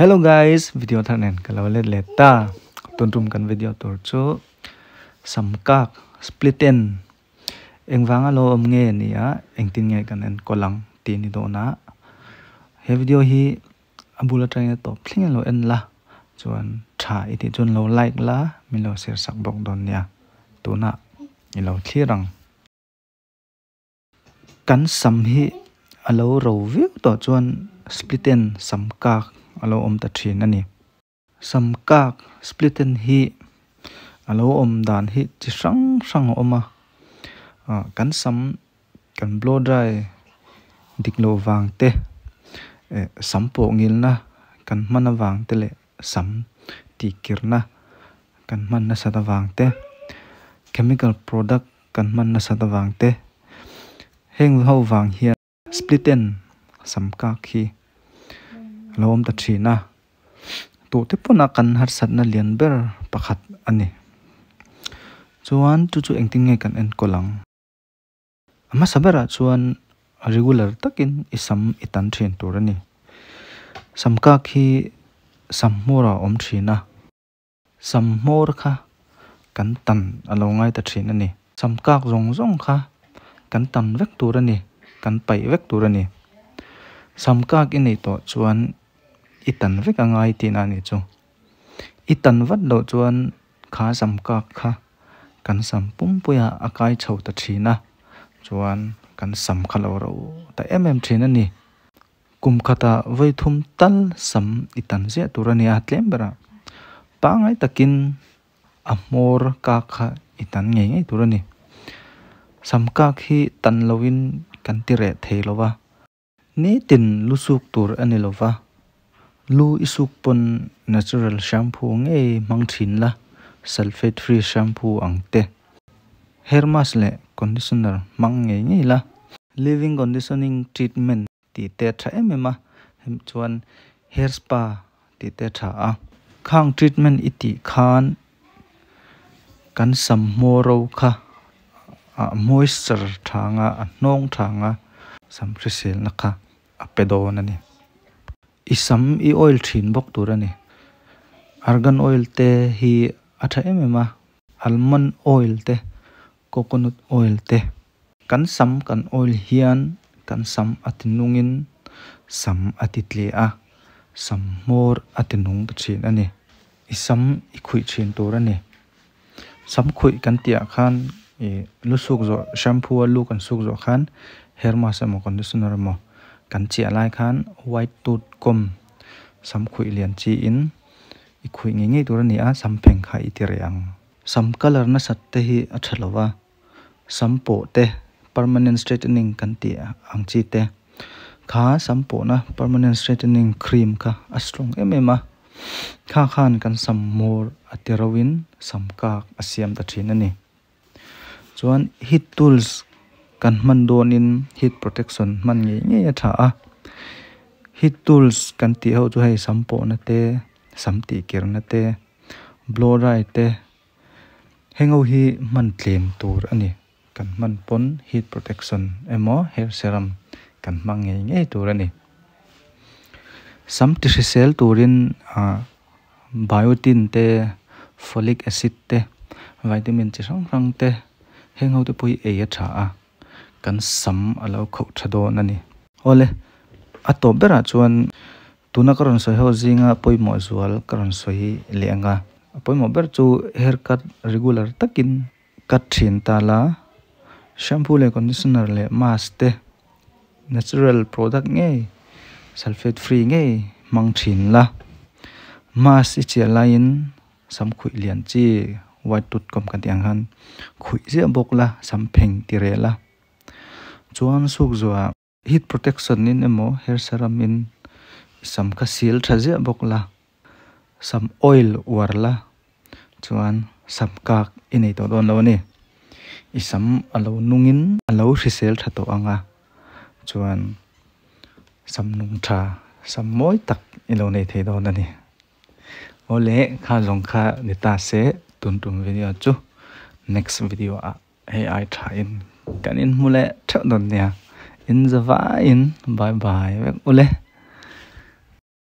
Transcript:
Hello guys, video thar nen ka lo let leh ta. Tun tum kan video tur chu samkak split end engvanga lo awm nge ni a engtin nge kan enkawl ang tih ni dawn a. He video hi a bul atangin a tawp thleng in lo en la chuan tha i tih chuan lo like la min lo share sak bawk dawn nia. Tunah i lo thlir ang. Kan sam hi a lo ro viau tawh chuan split end sam kak a lo awm ta thin a ni. Sam kak split end hi a lo awm dan hi chi hrang hrang a awm a, ah kan sam kan blow dry dik loh vang te eh sam pawh ngilna kan hman avang te leh sam tih kirna kan hman nasat avang te chemical product kan hman nasat avang te heng ho vang hian split end sam kak hi a lo awm ta thin a tawh te pawn a kan harsatna lian ber pakhat a ni chuan chu chu engtin nge kan enkawl ang a hmasa berah chuan regular takin i sam i tan thin tur a ni sam kak hi sam hmawr ah a awm thin a sam hmawr kha kan tan a lo ngai ta thin a ni sam kak zawng zawng kha kan tan vek tur a ni kan paih vek tur a ni sam kak i neih tawh chuan i tan vek a ngai tihna a nih chu i tan vat loh chuan kha sam kak kha kan sam pumpuia a kai chho ta thin a chuan kan sam kha lo ro ta em em thin a ni kum khatah vawi thum tal sam i tan ziah tur a ni a tlem berah pangngai takin a hmawr kak kha i tan ngei ngei tur a ni sam kak hi tan loin kan ti reh thei lo va nitin lu suk tur a ni lo va lu i suk pawn natural shampoo ngei hmang thin la sulphate free shampoo ang te hair mask leh conditioner hmang ngei ngei la living conditioning treatment tih te a tha em em a chuan hair spa tih te a tha a khang treatment i tih khan kan sam hmawr ro kha ah moisture tha anga a hnawng tha anga sam hriselna kha a pe dawn a ni i sam i oil thin bawk tur a ni argan oil te hi a tha em em a almond oil te coconut oil te kan sam kan oil hian kan sam a ti nungin sam a ti tle a sam hmawr a ti nung ta thin a ni i sam i khuih thin tur a ni sam khuih kan tih ah khan ih lu suk zawh shampoo a lu kan suk zawh khan hair mask emaw conditioner emaw kan chiah lai khan white tooth comb sam khuih lian chi in i khuih ngei ngei tur a ni a sam pheng kha i ti reh ang sam colour nasat te hi a tha lo va sam pawh te permanent straightening kan tih ang chi te kha sam pawhna permanent straightening cream kha a strong em em a kha khan kan sam hmawr a ti ro in sam kak a siam ta thin a ni chuan heat tools kan hman dawnin heat protection hman ngei ngei a tha a heat tools kan tih ho chu hei sam pawhna te sam tih kirna te blow dry te heng ho hi hman tlem tur a ni kan hman pawn heat protection emaw hair serum kan hmang ngei ngei tur a ni sam ti hrisel turin ah biotin te folic acid te vitamin chi hrang hrang te heng ho te pawh hi ei a tha a kan sam a lo khauh tha dawn a ni awle a tawp berah chuan tuna ka rawn sawi ho zinga pawimawh zual ka rawn sawi leh anga a pawimawh ber chu hair cut regular takin cut thin ta la shampoo leh conditioner leh mask te natural product ngei sulphate free ngei hmang thin la mask i chiah laiin sam khuih lian chi white tooth comb kan tih ang khan khuih ziah bawk la sam pheng ti reh la chuan suk zuah heat protection in emaw hair serum in sam kha sil tha ziah bawk la sam oil uar la chuan sam kak i nei tawh dawn lo a ni i sam a lo nungin a lo hrisel tha tawh anga chuan sam nung tha sam mawi tak i lo nei thei dawn a ni awle kha zawng kha ni ta se tun tum video chu next video ah hei ai tha in kan in hmu leh theuh dawn nia in zavaiin bye bye vek ule.